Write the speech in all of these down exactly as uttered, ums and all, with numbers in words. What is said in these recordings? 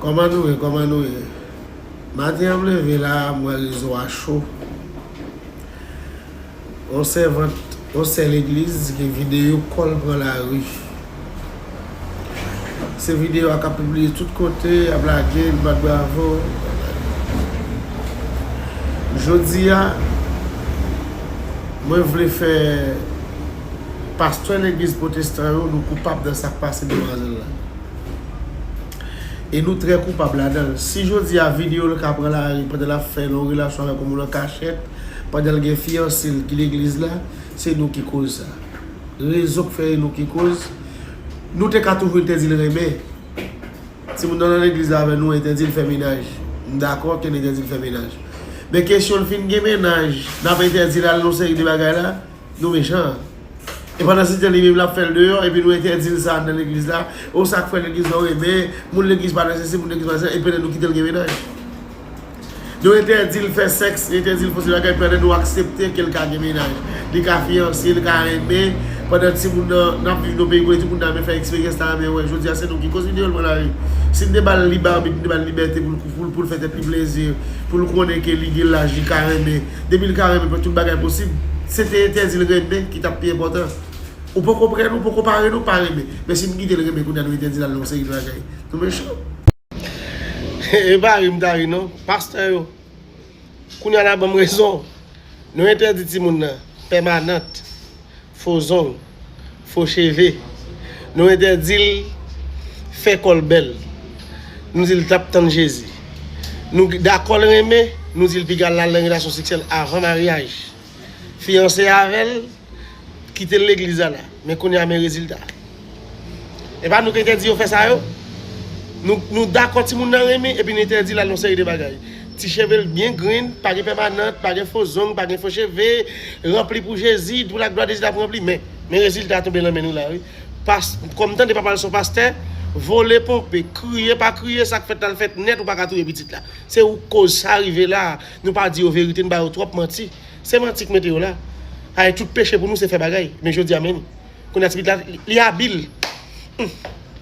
Kòman nou ye? Kòman nou ye? Maten an m leve la, m wè rezo a cho. Yon sèvant, yon sè legliz gen videyo kò l pran lari. Se videyo a k ap pibliye tout kote, y ap lage, l bat bravo. Jodi a, mwen vle fè pastè legliz pwotestan yo, nou koupab nan sa k pase demwazèl la. E nou trè koupab ladan l. Si jodi a videyo l ka pran lari pandan l ap fè yon relasyon avèk yon moun an kachèt, pandan l gen fiyanse l ki legliz la, se nou ki koz sa. Rezon k fè e nou ki koz, nou te ka toujou entèdi l renmen. Timoun nan nan legliz la avè nou entèdi l fè mennaj. M dakò ke n entèdi l fè mennaj. Men kesyon l fin gen mennaj, n ap entèdi l al nan yon seri de bagay la, nou mechan. E pandan se tan li menm l ap fè l deyò, epi nou entèdi l sa nan legliz la. O sa k fè legliz la renmen, moun legliz pa nan sesi, moun legliz pa nan sesi, epi nou kite l gen mennaj. Nou entèdi l fè sèks, nou entèdi l fè se bagay pandan nou aksepte ke l ka gen mennaj. Li ka fiyanse, li ka renmen. Pandan timoun nan, n ap viv nan peyi kote timoun nan renmen fè eksperyans la, men wè, jodi a se nou ki koz videyo l pran lari. Si n te ba l lib abit, n te ba l libète pou l, pou l, pou l fè tèt li plezi, pou l konnen ke li gen laj, li ka renmen. Depi l ka renmen, tout bagay posib. Se te entèdi l renmen ki t ap pi enpòtan. Ou poko prè nou, poko pare nou, pa renmen. Men si n kite l renmen, kounye a nou entèdi l al nan yon seri de bagay. Nou mechan. E pa ri m ta ri non. Pastè yo, kounye a n a ban m rezon. Nou entèdi timoun nan pèmanant, fo zong, fo cheve. Nou entèdi l fè kò l bèl. Nou di l t ap tann Jezi. Nou dakò l renmen, nou di l piga l al nan relasyon seksyèl avan maryaj. Fiyanse avè l, kite l legliz la la. Men kounye a men rezilta. E pa nou ki entèdi yo fè sa yo. Nou, nou dakò timoun nan renmen, epi nou entèdi l al yon seri de bagay. Ti cheve l byen grenn, pa gen pèmanant, pa gen fo zong, pa gen fo cheve, ranpli pou Jezi, pou laglwa de Jezi l ap ranpli. Men, men rezilta a tonbe nan men nou la, wi. Pas, kòm tande papa l se yon pastè, vole ponpe, kriye pa kriye, sa k fèt la l fèt nèt, ou pa ka touye pitit la. Se ou k koz sa rive la. Nou pa di yo verite, nou ba yo twòp manti. Se manti k mete yo la. Ay, tout peche pou nou se fè bagay. Men jodi a men ni. Kounye a ti pitit la, li, li abil. Hum.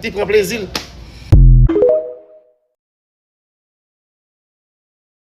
Li pran plezi l.